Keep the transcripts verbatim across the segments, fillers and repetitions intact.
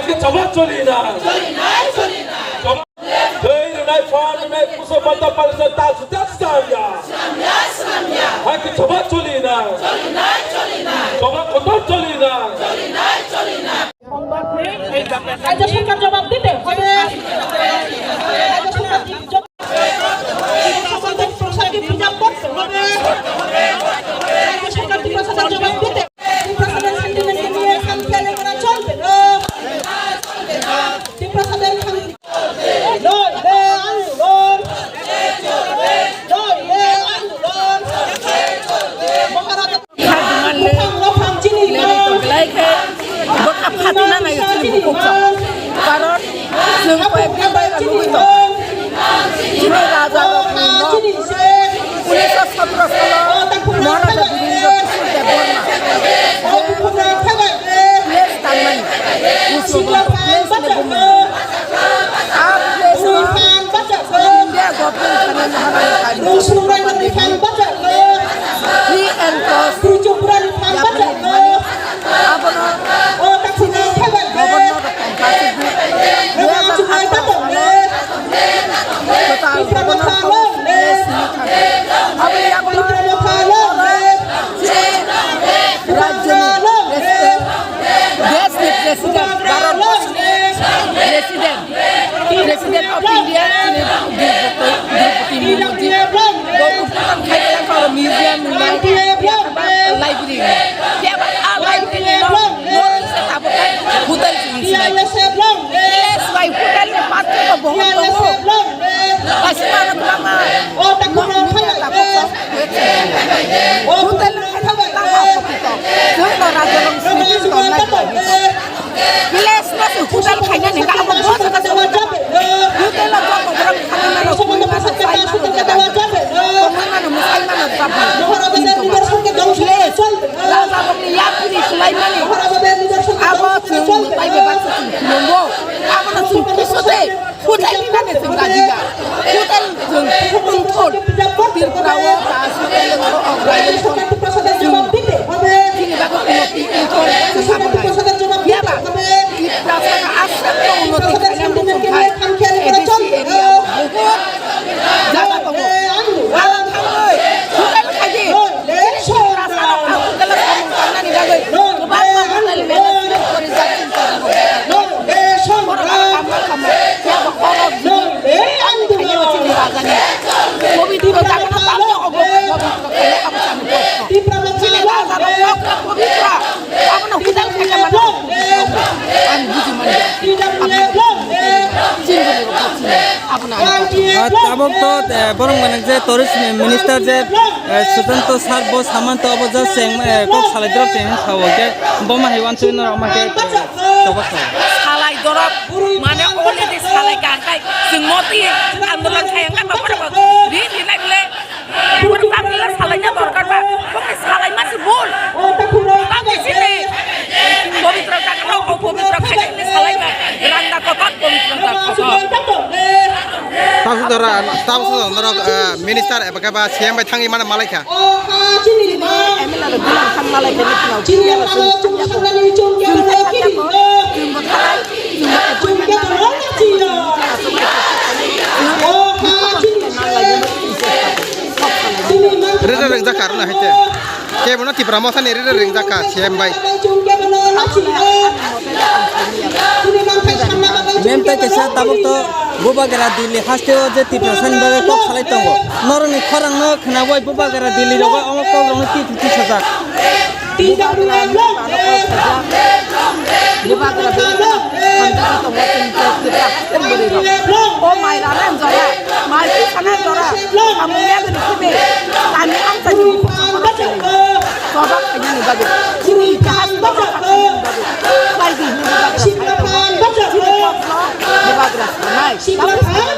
Hai khe chobak choli na. Choli nai, choli nai. Chobak. Twi rwnai, phan rwnai, puso bata palisa ta su ta su ta ya. Swnam ya, swnam ya. Hai khe chobak choli na. Choli nai, choli nai. Chobak kotor choli na. Choli nai, choli nai. রাজ্য সরকার জবাব দিতে হবে। রাজ্য সরকার জবাব প্রসাদকে প্রিজার্ভ করতে হবে। রাজ্য সরকার ত্রিপ্রাসাদের জবাব দিতে। ত্রিপ্রাসাদের সেন্টিমেন্ট নিয়ে খামখেয়ালি করা চলবে না। ত্রিপ্রাসাদের খাম-, নইলে আন্দোলন। নইলে আন্দোলন। মহারাজা Kha demand le, le ri tong belai khe bwkha phatina nai chini bukhuk chwng. Karon chwng koi khe bai rok nugwi tong. Chini raja rok ni nok unisho sotro salo Maharaja Birendra Kishore Debbarma je place tangmani Usmo place le bumung. A place no India government thani Maharani thani free and cost yapri mani abono governor rok tongkha sidi. Dui hajar atharo salo kwtal governor kok place ni thani. Aboni yagulo oro je rajyoni president, deshni president, Bharat borshni president, President of India, chini Draupadi, Draupadi Murmu ji, bo udghadan khai khe aro museum nungnai, library nungnai. Phiya ba a library ni nok norok se tabuk khai hotel chini sinai. Yes, bai hotel ni path khe bo bohot tongo. Kaisa ano kwbangma nok nungya tabuk kok. Hotel no khai khe ta ha poti to. Chwng no raja rong sini tong nai. Village no se hotel khaina ni ka abo bo jaga se hotel. Hotel o joto borok khanai mano, khumui mano, chai mano, jaga tongwi mano, mwsai mano, jaga. Kintu ba village raja rokni yapri khlai mani abo chwng mwtai bebak se chwng khulumbo. Abono chwng kisu de. Hotel ni nani chwng rajiya. Hotel chwng Tripura o ta hotel o Ograyan chwng chini bagwi kuno ti income chwng abo nai. Phiya ba Tiprasa no aswk no unnoti khaina muchung khai A D C area o bohut jaga tongo. Aro thangwi hotel khai di. Chini Tiprasa no hotel o samung tangnani bagwi kwbangma hotel management kori jak chini Borok kama kama, phiya bo oro bini ani khaina bo chini rajani. Pobitro jaga no tamo obo pobitro khaina abo sani kosto. Chini raja rok nokla pobitro. Abono hotel khaina mano pobitro. Ang buji manya. Aboni chini rok chini. Abono ani kosto. Ah, tabuk to, eh, borok manang je tourist minister je, eh, Susanto sir bo samanto abo just cheng, eh, kok salai drop cheng sao ke bo ma hai wan twi norok ma ke. Salai dorop, mane already salai ka khai, chwng motwi andolon khai ang ba borok ri ri nai bole, borok ta bole salai na dorkar ba, bokni salai ma se bol, ta bisi ni, pobitro ta kano, o pobitro khai ni salai ba, randa kotor, pobitro ta kotor. Tamsuk dora, tamsuk dora, eh, minister eba ke ba C M bai thangwi mana malai kha. M L A rok bulang khan malai khe nukhnao. Chini ano chwng thangya bo. Chwng thangya bo. Chwng bo thanai. Chwng bo appointment nanai. Rida ringjak kha aruna haite. Kebono Tipra Motha ni rida ringjak kha C M bai. Mem tai kaisa tabuk to. Bubagra Delhi haste o je Tiprasa ni bagwi kok salai tongo. Norokni khorang no khwnawi Bubagra Delhi rogo omo kok rokno twi twi sajak. Bubagra Delhi no kok sajak. Bubagra Delhi no hamjagwi tongo chini Tipra haste ni bwrwi rok. O mai rana jora, mai twi sana jora, samung ya gani khibi, tani amchani bukhuk chokora chini. Choba khainani bagwi, chini itihas no rokha khainani bagwi, khlai di hinwi Bubagra salai tongo. Chini kok no Bubagra sanai. Tamo sanai.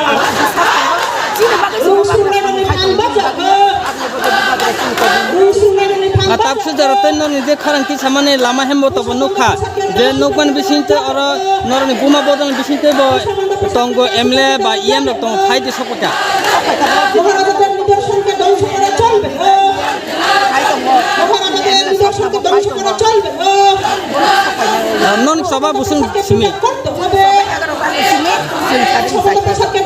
Ang kisa tongo. Chini bagwi se Bubagra samung khai tongo. Chini bagwi no, aboni bagwi Bubagra chini kok no. Jora tei norni je kharang kisa mani lama hembo tobo nukha. Je nukmani bising tei oro norni buma bodolni bising tei bo tongo M L A ba E M rok tongo, phai di sokota. মহারাজাদের নিদর্শনকে ধ্বংস করা চলবে না। মহারাজাদের নিদর্শনকে ধ্বংস করা চলবে না। Noni choba busung simi. করতে হবে। শত শত বছরকে